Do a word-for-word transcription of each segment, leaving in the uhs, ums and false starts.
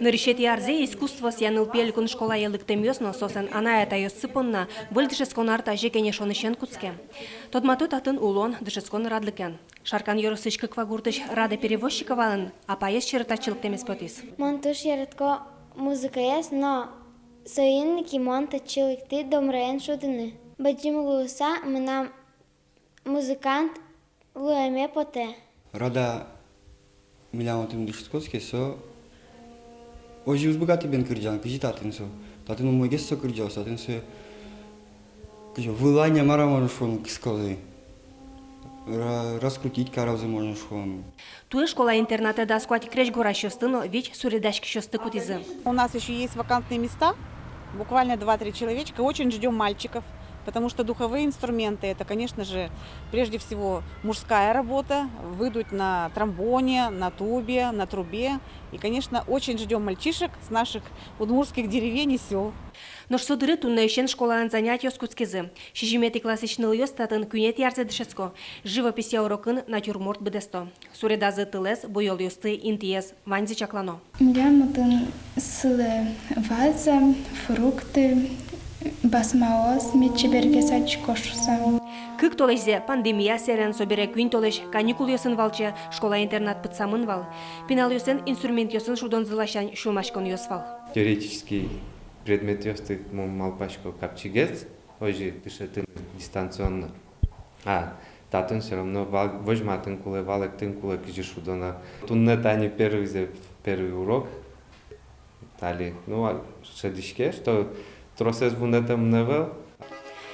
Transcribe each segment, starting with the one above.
Нырысетӥ арзэ искусствоосъя нылпи элькун школае лыктэмъёс но соослэн анай-атайёссы понна выль дышетскон ар таӵе кенешонысен кутске. Тодмато татын улон, дышетскон радлыкен. Шаркан ёросысь Кыква гуртысь Рада Перевозчиковалэн апаез черет татчы лыктэмез потӥз. Мон туж яратӥсько музыкаез, но соин ик мон татчы лыктӥ домраен шудыны. Бадӟым луыса мынам музыкант луэме потэ. Рада милям отын дышетскиз ке, со озьы уз быгаты бен кырӟаны, кызьы татын со. Татын умойгес со кырӟалоз, татын со, кызьы, вылань-а, мар-а, можно шуом, кыскозы. Ра-, раскрутить карозы, можно шуом. Туэ школа-интернатэ дас куать крезьгурасьёсты но вить суредаськисьёсты кутӥзы. У нас ещё есть вакантные места, буквально два-три человечка. Очень ждём мальчиков, потому что духовые инструменты — это, конечно же, прежде всего мужская работа, выдуть на тромбоне, на тубе, на трубе. И, конечно, очень ждём мальчишек с наших удмуртских деревень и сёл. Нош со дыре туннэысен школалэн занятиос кутскизы. Сизьыметӥ классысь нылъёс татын куинетӥ арзэ дышетско. Живописья урокын натюрморт быдэсто. Суредазы тылэз, буёлъёсты, интыез, ваньзэ чаклано. Милям отын сылэ ваза, фрукты, басмаос, мед чебергес адӟисько шуса. Кык толэзьзэ пандемия сэрен, собере куинь толэзь каникулъёсын валче школа-интернат пытсамын вал. Пиналъёслэн инструментъёсын шудонзы ласянь сюлмаськонъёс вал. Теоретический предметъёсты, мон малпасько, капчигес озьы дышетыны дистанционно. А татын всё равно вал-, возьматыны кулэ, валэктыны кулэ, кызьы шудоно. Туннэ тани первыйзэ, первый урок. Али, ну, а, шӧдӥське, что тросэз вунэтэмын ӧвӧл.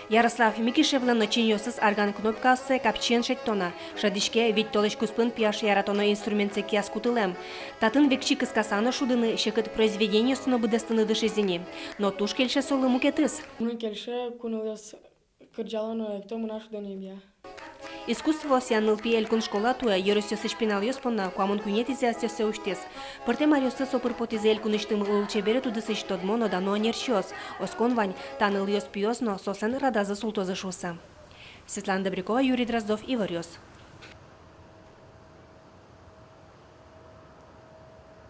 Ярослав Микишевлэн но чиньыосыз арган кнопкаоссэ капчиен шедьтоно. Шӧдӥське, вить толэзь куспын пияш яратоно инструментсэ кияз кутылэм. Татын векчи кыскаса но шудыны, секыт произведениосты но быдэстыны дышиз ини. Но туж кельше солы мукетыз. Мыным кельше, кунылэс кырӟало но экто мынам шудонъя. Искусствоосъя нылпи элькун школа туэ ёросъёсысь пиналъёс понна куамын куинетӥзэ асьсэос усьтӥз. Пӧртэм аръёсы со пыр потӥзы элькунысьтым лулчеберет удысысь тодмо но дано ӧнерчиос. Оскон вань, та нылъёс пиос но соослэн радазы султозы шуыса. Светлана Добрякова, Юрий Дроздов, «Иворъёс».